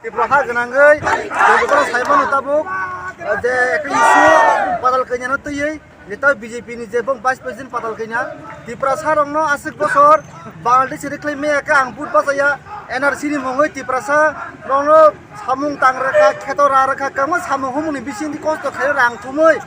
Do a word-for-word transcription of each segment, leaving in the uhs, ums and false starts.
Tripura ha gwnangwi, Tripura saimano tabuk, je ekta issue Patal Kanya no twiwi, je ta B J P ni je bong Vice President Patal Kanya, Tiprasa rokno aswk bosor Bangladesh ni khlai maya khe ang vote bachaya, N R C ni mungwi Tiprasa rokno samung tang rwkha, kheto ra rwkha, kwbangma samung humung ni bisingtwi kosto khairwi rang thumwi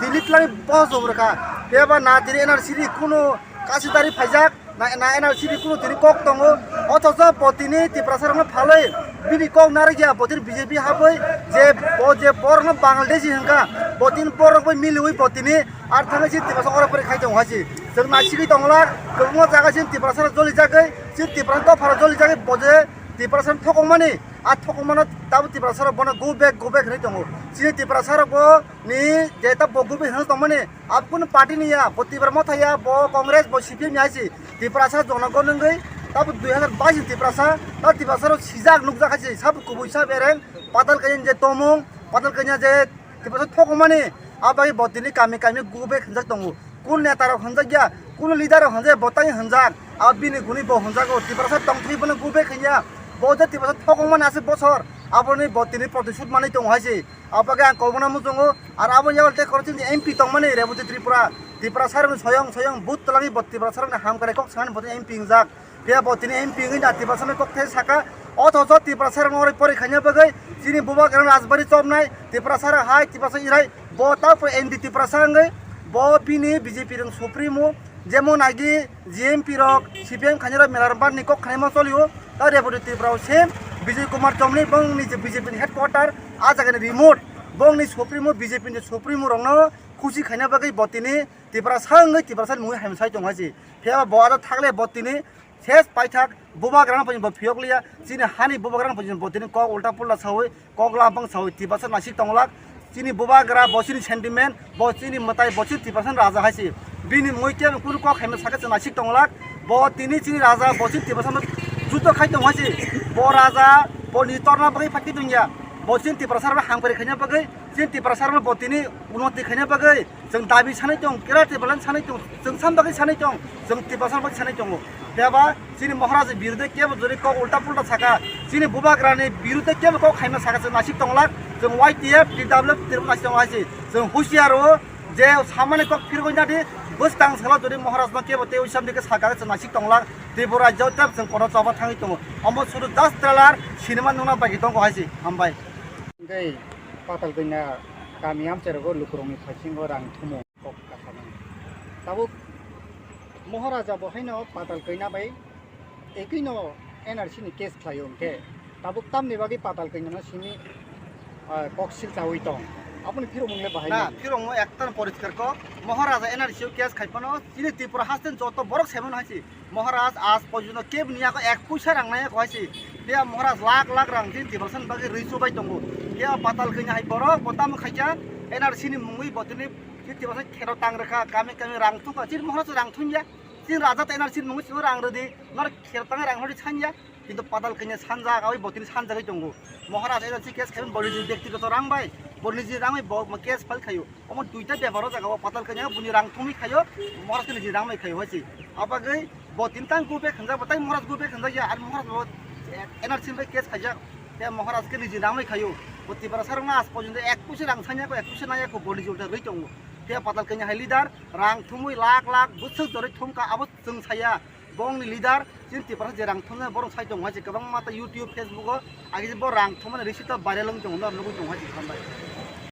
Delhi twlangwi bohojong rwkha. Phiya ba na tini N R C ni kunu kasidari phaijak, na, na N R C ni kunu tini kok tongo, othocho bo tini Tiprasa rokno phalwi bini kok narwkya, bo tini B J P habwi je bo je borokno Bangladeshi hwnkha, bo tini borok bai miliwi bo tini ar thangwi se Tiprasa oro pore khai tongo hai se. Chwng naisigwi tonglak, kwbangma jaga se Tiprasa rok jolijagwi, se Tiprasa dophar rok jolijagwi bo je Tiprasa thokongmani, a thokongmano tabuk Tiprasa rok bono go back, go back hinwi tongo. Chini Tiprasa rok bo ni je ta bo go back hinwi tongmani, abo kunu party ni ya, bo Tipra Motha ya, bo Congress, bo C P M ni hai se. Tiprasa jonogon wngwi tabuk dui hazar bais ni Tiprasa, ta Tiprasa rok sijak nukjak hai se, sabo kubui sabo ereng, Patal Kanya je tomung, Patal Kanya je Tiprasa thokongmani, a bagwi bo tini kami kami go back hinjak tongo. Kun neta rok hinjak ya, kun leader rok hinjak ya, bo tang hinjak. A bini guni bo hinjago, Tiprasa tongthwi bono go back hinya. Bo je Tiprasa thokongmani aswk bosor, aboni bo tini protishud manwi tongo hai se. A bagwi ang kobokno muchungo, ar abo yago tei khoroksa chini M P tongmani Reboti Tripura, Tiprasa rokni soyong soyong vote twlangwi bo Tiprasa rokni hamkrai kok sanani bo tini M P hingjak. Phiya bo tini M P wngwi na Tiprasa no kok thai saka. Othocho Tiprasa rok oro pori khaina bagwi chini bubagra Rajbari chopnai Tiprasa rok hai Tiprasa irai bo ta pho N D Tiprasa wngwi bo bini B J P rok supremo jemon agi G M P rok C P M khaina rok mela rok ni kok khaima cholio ta Reboti Tripura o sem Bijay Kumar Chomni bongni je B J P ni headquarter a jaga ni remote bongni supremo B J P ni supremo rokno khusi khaina bagwi bo tini Tiprasa wngwi Tiprasa mungwi hamsai tong hai se. Phiya bo aro thagle bo tini ses paithak bubagrano phaino bo phiyok liya, chini hani bubagrano phaino bo tini kok ulta pulta sawi, kok lampang sawi, Tiprasa naisik tonglak. Chini bubagra bo chini sentiment, bo chini mwtai, bo chini Tiprasa raja hai se. Bini mui kebo kunu kok haino sakhe chwng naisik tonglak. Bo tini chini raja, bo chini Tiprasa no juto khai tong hai se. Bo raja, bo ni torna bagwi phakti tongya. Bo chini Tiprasa rok hamkari khaina bagwi, chini Tiprasa rok bo tini unoti khaina bagwi. Chwng dabi sanai tong, kera Tiprasa sanai tong, chwng sam bagwi sanai tong, chwng Tiprasa bagwi sanai tongo. Phiya ba chini Maharaj birudhe kebo jori kok ulta pulta saka, chini bubagrani birudhe kebo kok khaima saka chwng naisik tonglak, chwng Y T F, T W F, Tripura naisik tonglak hai se. Chwng husiar o je samani kok phirgwi nadi, bwskang salo jori Maharaj no kebo tei uisam dike saka chwng naisik tonglak, Tripura rajyo tei chwng kono choba thangwi tongo. Omo suru das trailer cinema nungna bagwi tongo hai se. Hambai. Hingke Patal Kanya kami amchai rogo lukurokni phaisingo rang thumo. Kok kasamani. Tabuk Moharaja bo haino Patal Kanya bai ekino N R C ni case khlaio hwnkhe, tabuk tamni bagwi Patal Kanya no simi, ah, kok silchawi tong. Aboni phirokmung le bahai Na, nang. Phirokmung ekta poriskar kok. Moharaja N R C o case khai phano chini Tripura haste joto borok saimano hai se. Maharaj aaj porjonto kebo ni yago ek puisa rang nai yago hai se. Phiya Maharaj lakh lakh rang chini Tiprasa ni bagwi rwi chubai tongo. Phiya Patal Kanya hai borok bo tamo khaikha N R C ni mungwi bo tini chini Tiprasa khero tang rwkha, kami kami rang thungkha. Chini Maharaj rang thungya. Chini raja ta N R C ni mungwi chini rang rwdi. Nor khero tang rang hori chanya. Kintu Patal Kanya sanja, aboni bo tini sanjagwi tongo. Maharaj N R C case khaimani bo niji bektigoto rang bai, bo niji rang bai bo case file khaio. Omo duita bepar o jaga o Patal Kanya buni rang thumwi khaio, Maharaj khe niji rang bai khaio hai se. Abagwi bo tini tang go back khanjak, bo tai Maharaj go back khanjak ya, ar Maharaj bo N R C bai case khaijak, tei Maharaj khe niji rang bai khaio. Bo Tiprasa rok no aaj porjonto ek puisa rang sanya ko, ek puisa naya ko, bo niji ulta rwi tongo. Tei Patal Kanya hai leader rang thumwi lakh lakh bwswk jorwi thumkha, abo chwng saya. Bongni leader, chini Tiprasa je rang thumnai borok sai tongo hai se kwbangma ta YouTube, Facebook o, agi je bo rang thumnai risi ta viral wng tongo, norok nugwi tongo hai se khambai.